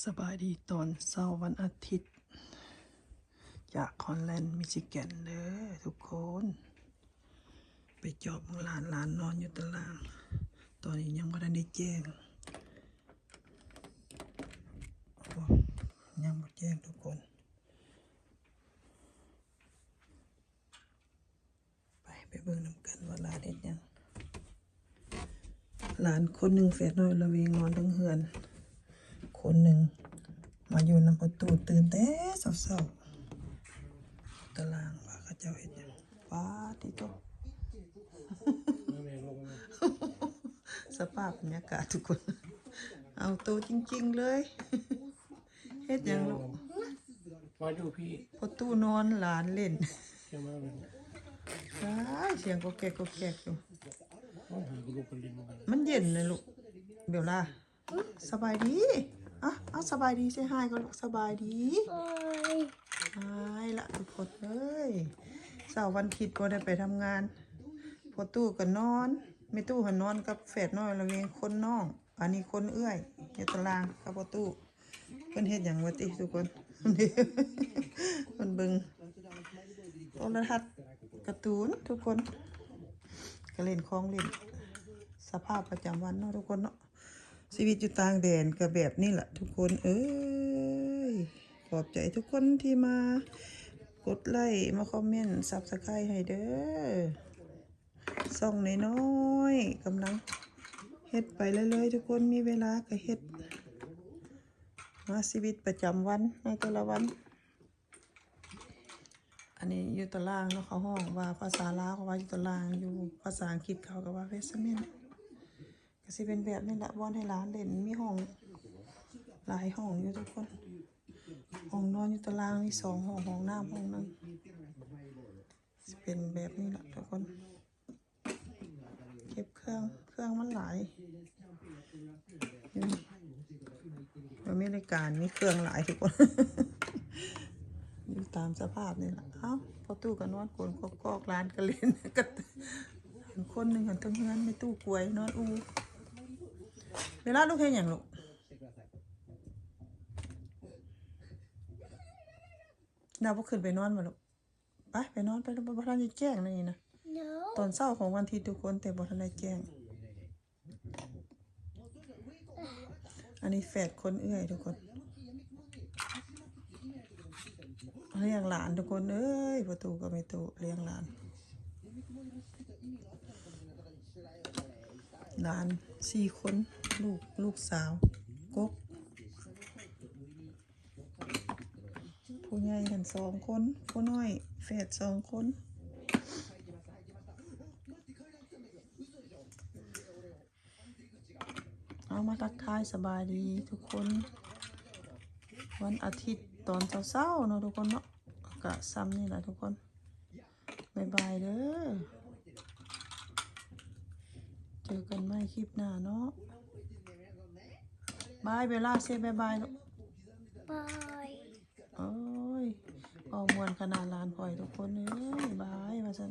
ສະບາຍດີຕອນເຊົ້າວັນອາທິດ ຈາກຮອລແລນ ມິຊິແກນເດີທຸກຄົນ. ໄປຈອບເບິ່ງຫຼານ, ຫຼານນອນຢູ່ຕາລ່າງ. ຕອນນີ້ຍັງບໍ່ທັນໄດ້ແຈ້ງ, ຍັງບໍ່ແຈ້ງທຸກຄົນ. ໄປ, ໄປເບິ່ງນຳກັນວ່າຫຼານເຮັດຫຍັງ. ຫຼານຄົນໜຶ່ງ ແຝດນ້ອຍລະເວງນອນທັງເຮືອນ, ຄົນໜຶ່ງມາຢູ່ນຳພໍ່ຕູ້ ຕື່ນແຕ່ເຊົ້າໆ. ຕາລ່າງວ່າເຂົາເຈົ້າເຮັດຫຍັງ. ປາດຕິໂຕ ສະພາບບັນຍາກາດທຸກຄົນ, ເອົາໂຕຈິງໆເລີຍ. ເຮັດຫຍັງລູກ? ມາຢູ່ພີ້. ພໍ່ຕູ້ນອນ, ຫຼານຫຼິ້ນ. ສຽງມາແລ້ວ. ວ້າຍ, ສຽງກອກແກກກອກແກກຢູ່. ມັນຫາກໍລຸກໄປຫຼິ້ນນຳກັນ. ມັນເຢັນນະລູກ. ເບລລາ, ສະບາຍດີ. ເອົາ, ເອົາ, ສະບາຍດີ, ເຊຮາຍກ່ອນລູກ. ສະບາຍດີ. ຫາຍ. ຫາຍລະທຸກຄົນເອີຍ. ເຊົ້າວັນທິດບໍ່ໄດ້ໄປທຳງານ. ພໍ່ຕູ້ກໍນອນ, ແມ່ຕູ້ຫັ້ນນອນກັບແຝດນ້ອຍລະເວງຄົນນ້ອງ. ອັນນີ້ຄົນເອື້ອຍຢູ່ຕາລ່າງກັບພໍ່ຕູ້. ເພິ່ນເຮັດຫຍັງວະຕິທຸກຄົນ? ເພິ່ນເບິ່ງໂທລະທັດກາຕູນທຸກຄົນ, ກໍຫຼິ້ນຂອງຫຼິ້ນ. ສະພາບປະຈຳວັນເນາະທຸກຄົນເນາະ, ຊີວິດຢູ່ຕ່າງແດນກໍແບບນີ້ລະທຸກຄົນເອີຍ. ຂອບໃຈທຸກຄົນທີ່ມາກົດໄລ້ ມາຄອມເມັນ ຊັບສະໄຄຣບ໌ໃຫ້ເດີ. ຊ່ອງນ້ອຍໆ ກຳລັງເຮັດໄປເລື້ອຍໆ ທຸກຄົນ, ມີເວລາກໍເຮັດ. ມາຊີວິດປະຈຳວັນໃນແຕ່ລະວັນ. ອັນນີ້ຢູ່ຕາລ່າງເນາະ, ເຂົາຮ້ອງວ່າພາສາລາວເຂົາວ່າຢູ່ຕາລ່າງ, ຢູ່ພາສາອັງກິດເຂົາກໍວ່າເບສເມັນ. ກໍຊິເປັນແບບນີ້ລະ, ບ່ອນໃຫ້ຫຼານຫຼິ້ນ, ມີຫ້ອງຫຼາຍຫ້ອງຢູ່ທຸກຄົນ. ຫ້ອງນອນຢູ່ຕາລ່າງມີສອງຫ້ອງ, ຫ້ອງນ້ຳຫ້ອງໜຶ່ງ. ຊິເປັນແບບນີ້ລະທຸກຄົນ. ເກັບເຄື່ອງ, ເຄື່ອງມັນຫຼາຍ. ຢູ່ອາເມລິກາມີເຄື່ອງຫຼາຍທຸກຄົນ. ຢູ່ຕາມສະພາບນີ້ລະ. ເອົ້າ, ພໍ່ຕູ້ກໍນອນໂກນກອກໆ, ຫຼານກໍຫຼິ້ນກັນ. ຄົນໜຶ່ງຫັ້ນເທິງເຮືອນ, ແມ່ຕູ້ກວຍນອນອູ່. ເວລາລູກເຮັດຫຍັງລູກ? ດາວບໍ່ຂຶ້ນໄປນອນບໍ່ລູກ? ໄປ, ໄປນອນໄປ, ບໍ່ທັນໄດ້ແຈ້ງນີ້ນະ. ຕອນເຊົ້າຂອງວັນທິດທຸກຄົນ, ແຕ່ບໍ່ທັນໄດ້ແຈ້ງ. ອັນນີ້ແຝດຄົນເອື້ອຍທຸກຄົນ, ລ້ຽງຫຼານທຸກຄົນເອີຍ. ພໍ່ຕູ້ກັບແມ່ຕູ້ລ້ຽງຫຼານ, ຫຼານສີ່ຄົນ, ລູກ, ລູກສາວ, ກົກ. ຜູ້ໃຫຍ່ຫັ້ນສອງຄົນ, ຜູ້ນ້ອຍແຝດສອງຄົນ. ເອົາ ມາທັກທາຍສະບາຍດີທຸກຄົນ ວັນອາທິດຕອນເຊົ້າໆເນາະທຸກຄົນເນາະ. ກະຊ່ຳນີ້ລະທຸກຄົນ. ບາຍບາຍເດີ. ເຈີກັນໃໝ່ຄລິບໜ້າເນາະ. ບາຍ, ເບລາເຊບາຍບາຍລູກ. ບາຍ. ໂອ້ຍ ເວົ້າມ່ວນຂະໜາດຫຼານຂ້ອຍທຸກຄົນເອີຍ. ບາຍ ວ່າຊັ້ນ.